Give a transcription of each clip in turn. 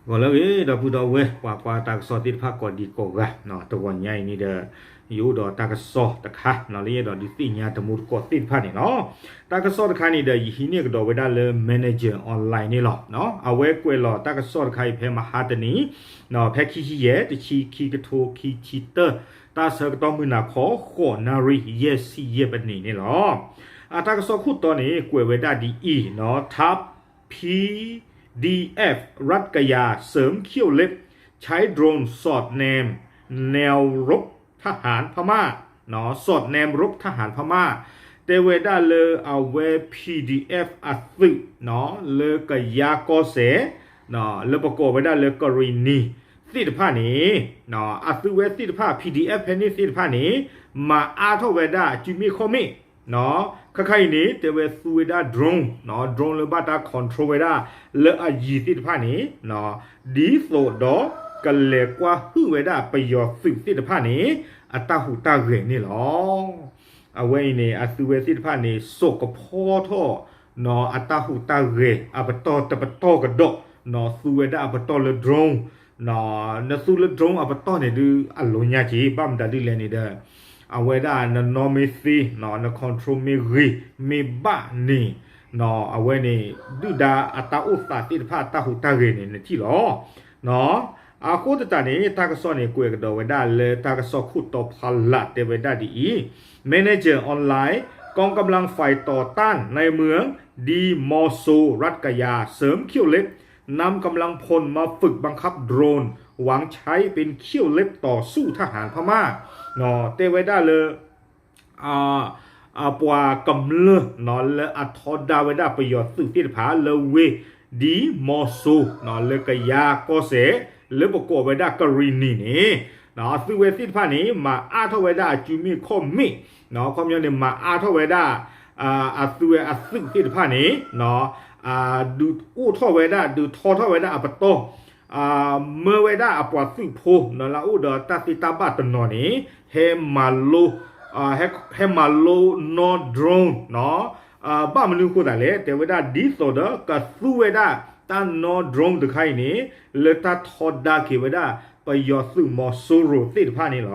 ဂီၤလၢအဂ့ၤ ဒီပုၢ်ဒီဝဲၢ် ပှၤကွၢ်တၢ်ကစီၣ်သ့ၣ်တဖၣ်ကိးဒံကိးဂၤ, တဂီၤညါအံၤန့ၣ်ဒီး ယအိၣ်ဒီးတၢ်ကစီၣ်တခါ လၢယအဲၣ်ဒိးဒုးသ့ၣ်ညါတံၤသကိးသ့ၣ်တဖၣ်န့ၣ်လီၤ. တၢ်ကစီၣ်တခါန့ၣ်ဒီး ယဟံးန့ၢ်ကဒီးဝဲဒၣ်လၢ Manager Online န့ၣ်လီၤ. အဝဲကွဲးလီၤတၢ်ကစီၣ်တခါအံၤဖဲမဟါတနံၤ ဖဲခံဆံယဲၢ် တဆံခံကထိခံဆံတၢ တၢ်ဆၢကတီၢ်မုၢ်နၤခီ ဃိးနၣ်ရံၣ် ယဲၢ်ဆံယဲၢ်ပနံးန့ၣ်လီၤ. အတၢ်ကစီၣ်ခိၣ်တီန့ၣ် ကွဲးဝဲဒၣ်ဒ်အံၤ, ထါ P D F ရတ်ၣ်ကယၤ เสริมเขี้ยวเล็บ ใช้โดรนสอดแนมแนวรบทหารพม่า สอดแนมรบทหารพม่า တဲဝဲဒၣ်လၢအဝဲ P D F အသုး လၢကယၤကီၢ်စဲၣ် လၢပကိးဝဲဒၣ်လၢကရံၣ်နံၤသ့ၣ်တဖၣ်န့ၣ် အသုးဝဲသ့ၣ်တဖၣ် P D F ဖဲန့ၣ်သ့ၣ်တဖၣ်န့ၣ် မၤအါထီၣ်ဝဲဒၣ်စုမ့ၣ်ခီၣ်မ့ၣ် ခါခါအံၤန့ၣ် တဲဝဲသူဝဲဒၣ် drone, drone လၢဘၣ်တၢ် control ဝဲဒၣ်လၢအယံၤသ့ၣ်တဖၣ်န့ၣ် ဒ်သိးဒီးကလဲၤကွၢ်ဟုၣ်ဝဲဒၣ်ပယီၤသုးသ့ၣ်တဖၣ်န့ၣ် အတၢ်ဟူးတၢ်ဂဲၤန့ၣ်လီၤ. အဝဲအံၤန့ၣ် အသုးဝဲသ့ၣ်တဖၣ်န့ၣ် စိာ်ကဖီထီၣ် အတၢ်ဟူးတၢ်ဂဲၤ အပတီၢ်တပတီၢ်ကဒီး သူဝဲဒၣ်အပတီၢ်လၢ drone နသူလၢ drone အပတီၢ်န့ၣ်ဒုး အလိၤညါက့ၤ ဘၣ်မတၤဒ်လဲၣ်န့ၣ်ဒီး အဝဲဒၣ်နနီၢ်မ့ၢ်သ့ န control မ့ၢ်ဂ့ၤ မ့ၢ်ဘၣ်န့ၣ် အဝဲန့ၣ် ဒုၣ်ဒါအတၢ်အိၣ်သးသ့ၣ်တဖၣ် အတၢ်ဟူးတၢ်ဂဲၤန့ၣ် နထံၣ်လီၤ. အဃိသတးန့ၣ် တၢ်ကစီၣ်န့ၣ် ကွဲးကဒီးဝဲဒၣ်လၢတၢ်ကစီၣ်ခိၣ်တီဖီလာ် တဲဝဲဒၣ်ဒ်အံၤ, Manager Online กองกำลังฝ่ายต่อต้านในเมืองดีมอโซ รัฐกะยา เสริมเขี้ยวเล็บ นำกำลังพลมาฝึกบังคับโดรน หวังใช้เป็นเขี้ยวเล็บต่อสู้ทหารพม่า တဲဝဲဒၣ်လၢ ပှၤကမျၢၢ် လၢအထီဒါဝဲဒၣ်ပယီၤသုးသ့ၣ်တဖၣ် လၢဝ့ၢ်ဒံမီၤစိ လၢကယၤကီၢ်စဲၣ် လၢပကိးဝဲဒၣ်ကရံၣ်နံၤန့ၣ် အသုးဝဲသ့ၣ်တဖၣ်န့ၣ် မၤအါထီၣ်ဝဲဒၣ်အစုမ့ၣ်ခီၣ်မ့ၣ် ခီပညီန့ၣ် မၤအါထီၣ်ဝဲဒၣ် အသုးဝဲအသုးသ့ၣ်တဖၣ်န့ၣ် ဒုးအိၣ်ထီၣ်ဝဲဒၣ် ဒုးထီထီၣ်ဝဲဒၣ်အပတီၢ် မၢဝဲဒၣ်အပှၤသုးဖိ လၢအအိၣ်ဒီးတၢ်သ့တၢ်ဘၣ်တနီၤန့ၣ် ဟဲမၤလိ ဟဲမၤလိနီၢ် drone ဘၣ်မနုၤအဃိသတးလဲၣ် တဲဝဲဒၣ်ဒ်သိးဒီးကသူဝဲဒၣ်တၢ်နီၢ် drone တခါအံၤန့ၣ် လၢတၢ်ထီဒါက့ၤဝဲဒၣ် ပယီၤသုးမီၤစိရိၤသ့ၣ်တဖၣ်န့ၣ်လီ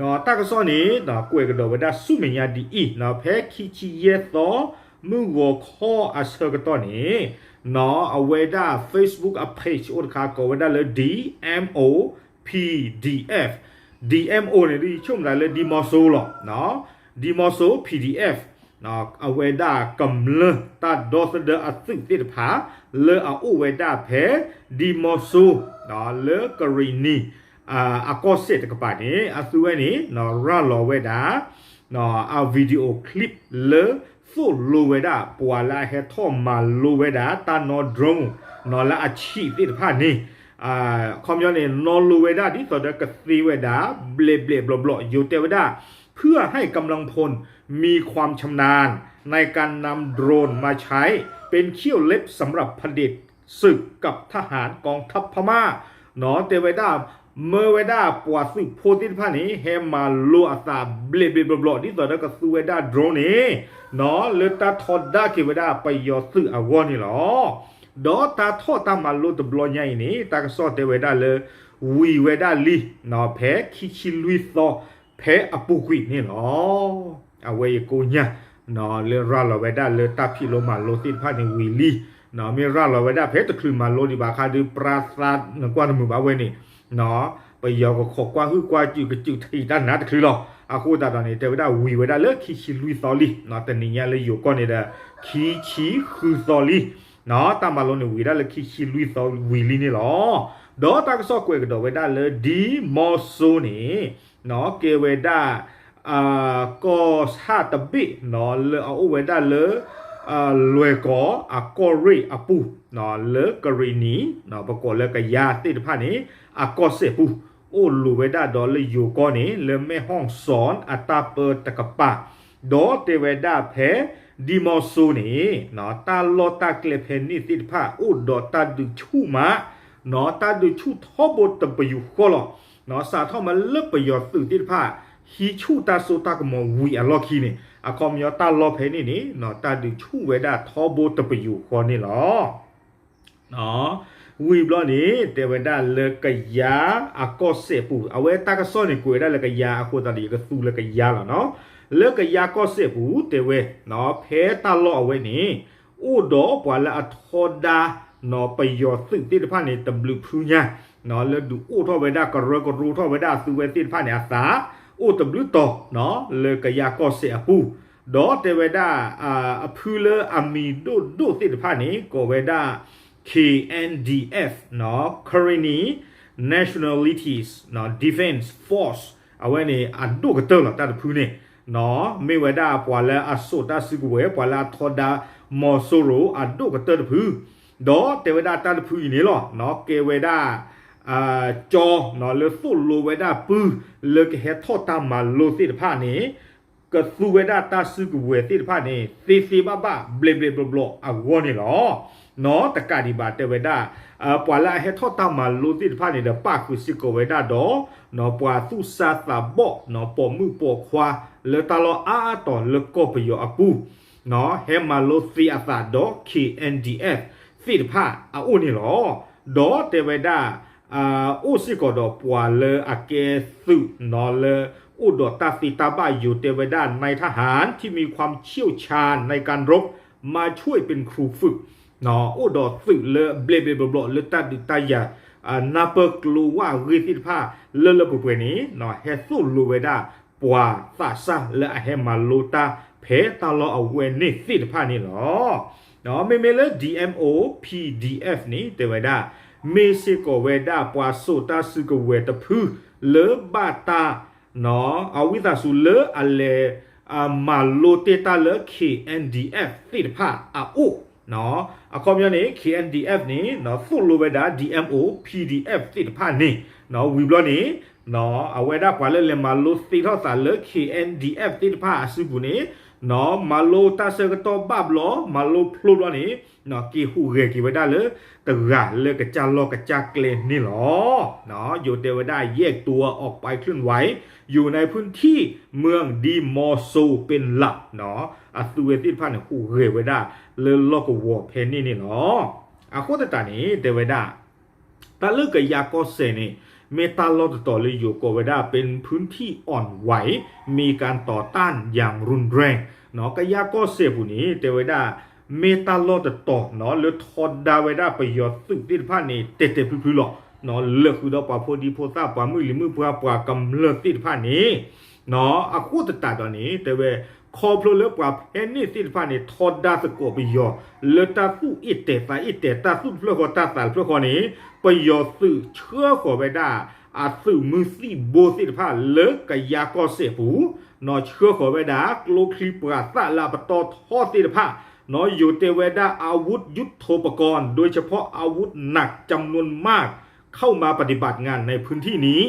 ၤ. တၢ်ကစီၣ်န့ၣ် ကွဲးကဒီးဝဲဒၣ်ဆူမဲာ်ညါဒ်အံၤ, ဖဲခံဆံယဲၢ်သီ မုၢ်ဂီၤခီအဆၢကတီၢ်န့ၣ် အဝဲဒၣ် Facebook အ page အိၣ်တခါ ကိးဝဲဒၣ်လၢ D M O P D F, D M O န့ၣ် ဒ်ဆိကမိၣ်သးလၢ ဒံမီၤစိလီၤ. ဒံမီၤစိ P D F အဝဲဒၣ်ကမျၢၢ်တၢ်ဒီသဒၢအသုးသ့ၣ်တဖၣ် လၢအအိၣ်ဝဲဒၣ်ဖဲ ဒံမီၤစိ လၢကရံၣ်နံၤ အကီၢ်စဲၣ်တကပၤန့ၣ် အသုးဝဲန့ၣ် ရၤလီၤဝဲဒၣ် အ video clip လၢသိၣ်လိဝဲဒၣ် ပှၤလၢအဟဲထီၣ်မၤလိဝဲဒၣ် တၢ်နီၢ် drone လၢအဆံးသ့ၣ်တဖၣ်န့ၣ် ခီပညီန့ၣ် နီၢ်လိဝဲဒၣ်ဒ်သိးဒီးကသ့ဝဲဒၣ် ဘျဲးဘျဲးဘျီဘျီ ယိၤတဲဝဲဒၣ် เพื่อให้กำลังพลมีความชำนาญในการนำโดรนมาใช้เป็นเขี้ยวเล็บสำหรับเผด็จศึกกับทหารกองทัพพม่า တဲဝဲဒၣ် မၢဝဲဒၣ်ပှၤသုးဖိသ့ၣ်တဖၣ်န့ၣ် ဟဲမၤလိအသးဘျဲးဘျဲးဘျီဘျီ ဒ်သိးဒီးကသူဝဲဒၣ် drone န့ၣ် လၢတၢ်ထီဒါက့ၤဝဲဒၣ်ပယီၤသုးအဂီၢ်န့ၣ်လီၤ. ဒီးတၢ်ထီၣ်တၢ်မၤလိတဘျီညါအံၤန့ၣ် တၢ်ကစီၣ်တဲဝဲဒၣ်လၢ ဝံၤဝဲဒၣ်လံ ဖဲခံဆံလွံၢ်သီ ဖဲအပူၤကွံာ်န့ၣ်လီၤ. အဝဲအံၤကိးညါ လၢရၤလီၤဝဲဒၣ်လၢတၢ်ဖံးလိမၤလိသ့ၣ်တဖၣ်န့ၣ်ဝံၤလံ မ့ၢ်ရၤလီၤဝဲဒၣ်ဖဲတချုးမၤလိဒံးဘၣ်အခါဒီး ပြါသးနကွၢ်တမုာ်ဘၣ်ဝဲန့ၣ် ပယီၤကခိးကွၢ်ဟုၣ်ကွၢ်စူၣ်ကစူၣ်ထံးတၢ်နါတချုးလီၤ. အဃိသတးဒီးန့ၣ် တဲဝဲဒၣ်ဝံၤဝဲဒၣ်လၢခံဆံလွံၢ်သီလံ တနံၤညါလၢယိၤကီၢ်န့ၣ်ဒီး ခံဆံဃုသီလံ တၢ်မၤလိန့ၣ်ဝံၤဒၣ်လၢခံဆံလွံၢ်သီဝံၤလံန့ၣ်လီၤ. ဒီးတၢ်ကစီၣ်ကွဲးကဒီးဝဲဒၣ်လၢ ဒံမီၤစိန့ၣ် ကဲဝဲဒၣ် ကီၢ်ဆၣ်တဘ့ၣ် လၢအအိၣ်ဝဲဒၣ်လၢ လွဲၢ်ကီၢ်အကီၢ်ရ့ၣ်အပူၤ လၢကရံၣ်နံၤ ပကိးလၢကယၤသ့ၣ်တဖၣ်န့ၣ် အကီၢ်စဲၣ်ပူၤ အိၣ်လိၤဝဲဒၣ်ဒီးလၢယိၤကီၢ်န့ၣ် လၢမဲၢ်ဟီၣ်စီၣ်အတၢ်ပၢတကပၤ ဒီးတဲဝဲဒၣ်ဖဲ ဒံမီၤစိန့ၣ် တၢ်လီၢ်တၢ်ကျဲဖဲန့ၣ်သ့ၣ်တဖၣ် အိၣ်ဒီးတၢ်ဒုးဆူၣ်မး တၢ်ဒုးဆူၣ်ထီဘိတပယူာ်ဃီလီၤ. စးထီၣ်မးလၢပယီၤသုးသ့ၣ်တဖၣ် ဟံးဆူၣ်တၢ်စိတၢ်ကမီၤဝံၤအလီၢ်ခံန့ၣ် အခီပညီတၢ်လီၢ်ဖဲန့ၣ်န့ၣ် တၢ်ဒုးဆူၣ်ဝဲဒၣ်ထီဘိတပယူာ်ဃီန့ၣ်လီၤ. ဝံၤဘျီန့ၣ် တဲဝဲဒၣ်လၢကယၤအကီၢ်စဲၣ်ပူၤ အဝဲတၢ်ကစီၣ်န့ၣ်ကွဲးဝဲဒၣ်လၢကယၤအဃိသတးဒီး ယကသူလၢကယၤလီၤနီၤ. လၢကယၤကီၢ်စဲၣ်ပူၤတဲဝဲ, ဖဲတၢ်လီၢ်အဝဲန့ၣ် အိၣ်ဒီးပှၤလၢအထီဒါ ပယီၤသုးသ့ၣ်တဖၣ်န့ၣ် တဘျုးဖုညါ လၢဒုးအိၣ်ထီၣ်ဝဲဒၣ်ကရၢကရိထီၣ်ဝဲဒၣ်အသုဝဲသ့ၣ်တဖၣ်န့ၣ်အသး အိၣ်တဘျုးတီၤ လၢကယၤကီၢ်စဲၣ်အပူၤ, ဒီးတဲဝဲဒၣ် အဖုလၢအမံၤဒိၣ်ဒိၣ်သ့ၣ်တဖၣ်န့ၣ် ကိးဝဲဒၣ် K N D F နီၤ Karenni Nationalities Defense Force အဝဲန့ၣ် အဒိၣ်ကတၢၢ်လီၤ တၢ်တဖုန့ၣ် မ့ၢ်ဝဲဒၣ်ပှၤလၢအစိာ်တၢ်စုကဝဲၤ ပှၤလၢအထီဒါ မီၤစိရိၤ အဒိၣ်ကတၢၢ်တဖု, ဒီးတဲဝဲဒၣ်တၢ်တဖုအံၤန့ၣ်လီၤ ကဲဝဲဒၣ် ကၠီ လၢသိၣ်လိဝဲဒၣ်ပုၢ် လၢကဟဲထီၣ်တၢ်မၤလိသ့ၣ်တဖၣ်န့ၣ် ကသူဝဲဒၣ်တၢ်စုကဝဲၤသ့ၣ်တဖၣ်န့ၣ် သ့သ့ဘၣ်ဘၣ် ဘျဲးဘျဲးဘျီဘျီအဂီၢ်န့ၣ်လီၤ. နီၤ တကးဒံးဘၣ်တဲဝဲဒၣ် ပှၤလၢအဟဲထီၣ်တၢ်မၤလိသ့ၣ်တဖၣ်န့ၣ်ဒီး ပၣ်ဃုာ်စ့ၢ်ကီးဝဲဒၣ်ဒီး ပှၤသူၣ်စၢ်သးဘီၣ် ပိာ်မုၣ်ပိာ်ခွါ လၢတၢ်လီၢ်အါအါတီၤလၢကီၢ်ပယီၤအပူၤ ဟဲမၤလိသ့အသးဒီး K N D F သ့ၣ်တဖၣ်အအိၣ်န့ၣ်လီၤ. ဒီးတဲဝဲဒၣ် အိၣ်စ့ၢ်ကီးဒီးပှၤလၢအကဲသုးနီၤ လၢအိၣ်ဒီးတၢ်သ့တၢ်ဘၣ်ယိၤ တဲဝဲဒၣ် นายทหารที่มีความเชี่ยวชาญในการรบ มาช่วยเป็นครูฝึก အိၣ်ဒီးသုးလၢဘျဲးဘျဲးဘျီဘျီ လၢတၢ်ဒုးတၢ်ယၤ နၢ်ပၢၢ်ကျိဝၣ်အဂ့ၢ်သ့ၣ်တဖၣ် လၢလၢပှဲၤပှဲၤန့ၣ် ဟဲသိၣ်လိဝဲဒၣ် ပှၤသးစၢ်လၢအဟဲမၤလိတၢ် ဖဲတၢ်လီၢ်အဝဲန့ၣ်သ့ၣ်တဖၣ်န့ၣ်လီၤ. မ့မ့ၢ်လၢ D M O P D F န့ၣ် တဲဝဲဒၣ် မ့ၢ်စ့ၢ်ကီးဝဲဒၣ်ပှၤစိာ်တၢ်စုကဝဲၤတဖု လၢဘၣ်တၢ် အဝံသးစူၤလၢအလဲၤ မၤလိတ့ၢ်တၢ်လၢ K N D F သ့ၣ်တဖၣ်အအိၣ် အခီပညီန့ၣ် K N D F န့ၣ် သိၣ်လိဝဲဒၣ် D M O P D F သ့ၣ်တဖၣ်န့ၣ် ဝံၤဘျီန့ၣ် အဝဲဒၣ်ပှၤလၢလဲၤမၤလိသ့ထီၣ်သးလၢ K N D F သ့ၣ်တဖၣ်အစုပူၤန့ၣ် မၤလိတၢ်ဆၢကတီၢ်ဘၣ်ဘျီ မၤလိဖျိဘျီန့ၣ် က့ၤဟူးဂဲၤက့ၤဝဲဒၣ်လၢ တဂၤလၢကစၢ်လီၢ်ကစၢ်ကျဲန့ၣ်လီၤ. ယိၤတဲဝဲဒၣ် แยกตัวออกไปเคลื่อนไหวอยู่ในพื้นที่เมืองดีมอโซเป็นหลัก အသုဝဲသ့ၣ်တဖၣ်န့ၣ် ဟူးဂဲၤဝဲဒၣ်လၢလီၢ်ကဝီၤဖဲန့ၣ်န့ၣ်လီၤ. အဃိသတးန့ၣ် တဲဝဲဒၣ် တၢ်လၢကယၤကီၢ်စဲၣ်န့ၣ် မ့ၢ်တၢ်လီၢ်တတီၤလၢယိၤကိးဝဲဒၣ် เป็นพื้นที่อ่อนไหว มีการต่อต้านอย่างรุนแรง ကယၤကီၢ်စဲၣ်ပူၤန့ၣ် တဲဝဲဒၣ် မ့ၢ်တၢ်လီၢ်တတီၤနီၤ လၢထီဒါဝဲဒၣ်ပယီၤသုးသ့ၣ်တဖၣ်န့ၣ် တဲာ်တဲာ်ဖျုးဖျုးလီၤ. လၢာ်ဃုာ်ဒီးပှၤဖိဒံဖိသၣ် ပှၤမုၢ်လံၤမုၢ်ပှၢ် ပှၤကမျၢၢ်သ့ၣ်တဖၣ်န့ၣ် အဃိသတးဒီးန့ၣ် တဲဝဲ ခီဖျိလၢပှၤဖဲန့ၣ်သ့ၣ်တဖၣ်န့ၣ် ထီဒါသကိးပယီၤ လၢတၢ်သူၣ်အ့ၣ်တဲာ်သးအ့ၣ်တဲာ် တၢ်သူၣ်တဖျၢၣ်ဃီတၢ်သးတဖျၢၣ်ဃီန့ၣ် ပယီၤသုးဆှၢဃီၤဝဲဒၣ် အသုးမုၢ်သံၣ်ဘိသ့ၣ်တဖၣ်လၢကယၤကီၢ်စဲၣ်ပူၤ နီၤ ဆှၢဃီၤဝဲဒၣ် ကျိချံပှၤသၣ်လၢအပတီၢ်ထီသ့ၣ်တဖၣ် နီၤ ယိၤတဲဝဲဒၣ် อาวุธยุทโธปกรณ์ โดยเฉพาะอาวุธหนักจำนวนมาก เข้ามาปฏิบัติงานในพื้นที่นี้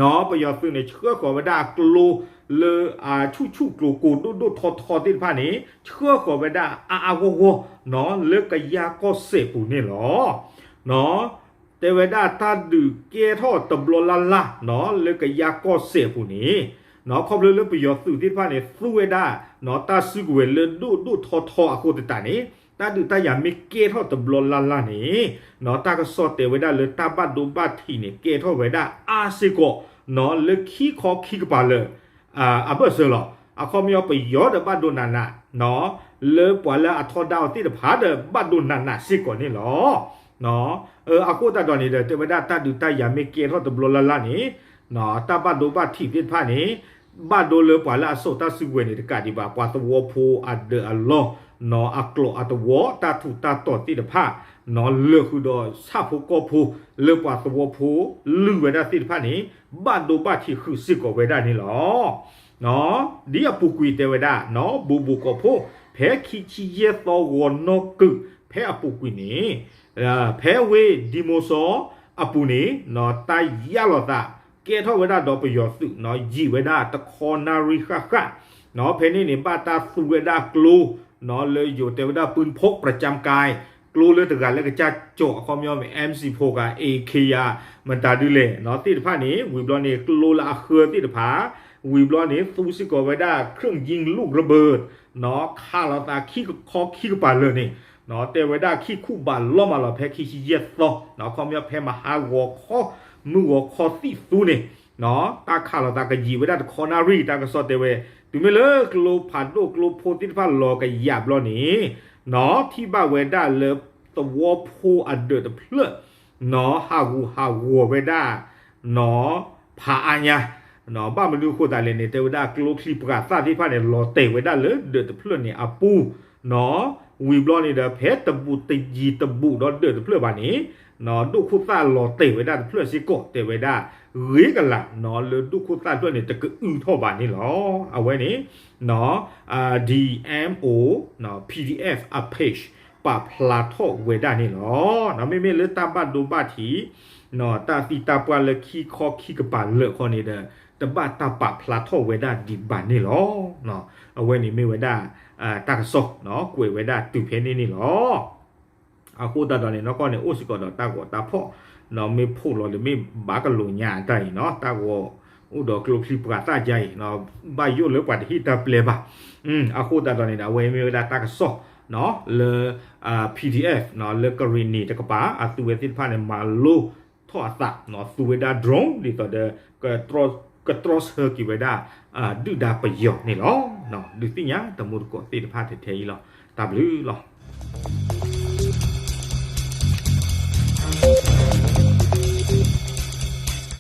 နီၤ ပယီၤသုးန့ၣ် ဆှၢဃီၤဝဲဒၣ်အကျိ လၢအဆူၣ်ဆူၣ်ကျိၤကိၤဒိၣ်ဒိၣ်ထီထီသ့ၣ်တဖၣ်န့ၣ် ဆှၢဃီၤဝဲဒၣ်အါအါဂီၢ်ဂီၢ် နီၤ လၢကယၤကီၢ်စဲၣ်ပူၤန့ၣ်လီၤ. နီၤ တဲဝဲဒၣ်တၢ်ဒုးကဲထီၣ်တဘျီလၢ်လၢ် နီၤ လၢကယၤကီၢ်စဲၣ်အပူၤန့ၣ် နီၤ ခီဖျိလၢပယီၤသုးသ့ၣ်တဖၣ်န့ၣ် သူဝဲဒၣ် နီၤ တၢ်စုကဝဲၤလၢဒိၣ်ဒိၣ်ထီထီအဃိသတးန့ၣ် တၢ်ဒုးတၢ်ယၤမ့ၢ်ကဲထီၣ်တဘျီလၢ်လၢ်န့ၣ် နီၤ တၢ်ကစီၣ်တဲဝဲဒၣ်လၢတၢ်ဘၣ်ဒိဘၣ်ထံးန့ၣ် ကဲထီၣ်ဝဲဒၣ်အါစ့ၢ်ကီး နီၤ လၢခံခီခံကပၤလၢာ် အဘၢၣ်စၢၤလီၤ. အခီပညီပယီၤဒီးဘၣ်ဒိနးနး နီၤ လၢပှၤလၢအထီဒါအီၤသ့ၣ်တဖၣ်ဒီးဘၣ်ဒိနးနးစ့ၢ်ကီးန့ၣ်လီၤ. နီၤ အဃိသတးဒီးန့ၣ်ဒီး တဲဝဲဒၣ်တၢ်ဒုးတၢ်ယၤမ့ၢ်ကဲထီၣ်တဘျီလၢ်လၢ်န့ၣ် နီၤ တၢ်ဘၣ်ဒိဘၣ်ထံးသ့ၣ်တဖၣ်န့ၣ် ဘၣ်ဒိလၢပှၤလၢအစိာ်တၢ်စုကဝဲၤန့ၣ်တကးဒံးဘၣ် ပှၤသဝီဖိအဒၢးအလီၢ် နီၤ အကျိးအသဝီ တၢ်ထူးတၢ်တီၤသ့ၣ်တဖၣ် နီၤ လၢာ်ဃုာ်ဒီးဆၣ်ဖိကီၢ်ဖိ လၢပှၤသဝီဖိလုၢ်ဝဲဒၣ်သ့ၣ်တဖၣ်န့ၣ် ဘၣ်ဒိဘၣ်ထံးဃုာ်စ့ၢ်ကီးဝဲဒၣ်န့ၣ်လီၤ. နီၤ ဒ်အပူၤကွံာ်တဲဝဲဒၣ် နီၤ ဘူးဘူးကီၢ်ဖိ ဖဲခံဆံယဲၢ်သီဂီၤနီၢ်ကုာ် ဖဲအပူၤကွံာ်န့ၣ် ဖဲဝ့ၢ်ဒံမိစီအပူၤန့ၣ် နီၤ တၢ်ယၢ်လီၤသး ကဲထီၣ်ဝဲဒၣ်ဒီးပယီၤသုး နီၤ ယံာ်ဝဲဒၣ်တခီနၣ်ရံၣ်ဃၣ်ဃၣ် နီၤ ဖဲန့ၣ်န့ၣ် ဘၣ်တၢ်သူဝဲဒၣ်ကျိ နီၤ လၢယိၤတဲဝဲဒၣ် ปืนพกประจำกาย ကျိလၢတဂၤလၢကစၢ်ကၠီၤ အခီပညီ M sixty-four ဂၤ A K ယၤ မတၤဒုလဲၣ် နီၤ သ့ၣ်တဖၣ်န့ၣ် ဝံၤဘျီန့ၣ် ကျိလၢအဃၢသ့ၣ်တဖၣ် ဝံၤဘျီန့ၣ် သူစ့ၢ်ကီးဝဲဒၣ် เครื่องยิงลูกระเบิด နီၤ ခးလီၤသးခံခီခံကပၤလၢာ်န့ၣ် တဲဝဲဒၣ်ခံခူၣ်ဘးလီၤမးလီၤ ဖဲခံဆံယဲၢ်သီ ခီပညီဖဲမဟါဂီၤခီ မုၢ်ဂီၤခီသံၣ်သူန့ၣ် တၢ်ခးလိာ်သးကယံာ်ဝဲဒၣ်တခီနၣ်ရံၣ် တၢ်ကစီၣ်တဲဝဲ တုၤမ့ၢ်လၢကျိဖးဒိၣ်ကျိဖိသ့ၣ်တဖၣ်လီၤကယၤဘျီန့ၣ် နီၢ် ထံၣ်ဘၣ်ဝဲဒၣ်လၢသဝီဖိအဒၢးတဖျၢၣ် နီၢ် ဟးဂူာ်ဟးဂီၤဝဲဒၣ် နီၢ် ဖးအါညါ ဘၣ်မနုၤအဃိသတးလဲၣ်န့ၣ် တဲဝဲဒၣ်ကျိချံပှၤသၣ်သ့ၣ်တဖၣ်န့ၣ် လီၤတဲာ်ဝဲဒၣ်လၢဒၢးတဖျၢၣ်န့ၣ်အပူၤ နီၢ် ဝံၤဘျီန့ၣ်ဒီး ဖဲတဘူးတယံၤတဘူးဒီးဒၢးတဖျၢၣ်ဘၣ်န့ၣ် နီၢ် ဒိၣ်ခိၣ်သၣ်လီၤတဲာ်ဝဲဒၣ်တဖျၢၣ်စ့ၢ်ကီး တဲဝဲဒၣ် ဂ့ၤကလာ် နီၢ် လၢဒိၣ်ခိၣ်သၣ်တဖျၢၣ်န့ၣ် တကအုထီၣ်ဘၣ်န့ၣ်လီၤ. အဝဲန့ၣ် နီၢ် DMO PDF အ page ပာ်ဖျါထီၣ်ဝဲဒၣ်န့ၣ်လီၤ. နီၢ် မ့မ့ၢ်လၢတၢ်ဘၣ်ဒိဘၣ်ထံး နီၢ် တၢ်သံတၢ်ပှၢ်လၢခံခီခံကပၤလၢာ်ခီန့ၣ်ဒီး တဘၣ်တၢ်ပာ်ဖျါထီၣ်ဝဲဒၣ်ဒံးဘၣ်န့ၣ်လီၤ. နီၢ် အဝဲန့ၣ်မ့ၢ်ဝဲဒၣ် တၢ်ကစီၣ် နီၢ် ကွဲးဝဲဒၣ်တုၤဖဲန့ၣ်န့ၣ်လီၤ. အဃိသတးဒီးန့ၣ် နီၢ်ကီၢ်န့ၣ် အိၣ်စ့ၢ်ကီးဒီးတၢ်ဂီၤတၢ်ဖီၣ် နီၢ် မ့ၢ်ဖှိၣ်လီၤလၢမ့ၢ်ဘၣ်ကလိာ်ညါအတၢ်အံၤ နီၢ် တၢ်ဂီၤအိၣ်ဒီးကျိချံပှၤသၣ်ယါအံၤ နီၢ် ဘၣ်ယိၣ်လၢပှၤတဟ့ၣ်တၢ်ပျဲဘၣ်. အဃိသတးဒီးန့ၣ်ဒီး အဝဲမ့ၢ်ဝဲဒၣ်တၢ်ကစီၣ် နီၢ် လၢ PDF နီၢ် လၢကရ့ၣ်နံၤတကပၤ အသုဝဲသ့ၣ်တဖၣ်န့ၣ် မၤလိထီၣ်အသး နီၢ် သူဝဲဒၣ် drone ဒ်သိးဒီး ကတြီဆၢက့ၤဝဲဒၣ် ဒုၣ်ဒါပယီၤန့ၣ်လီၤ. ဒုးသ့ၣ်ညါတမူတကိးသ့ၣ်တဖၣ်ထဲထဲအံၤလီၤ. တၢ်ဘျုးလီၤ.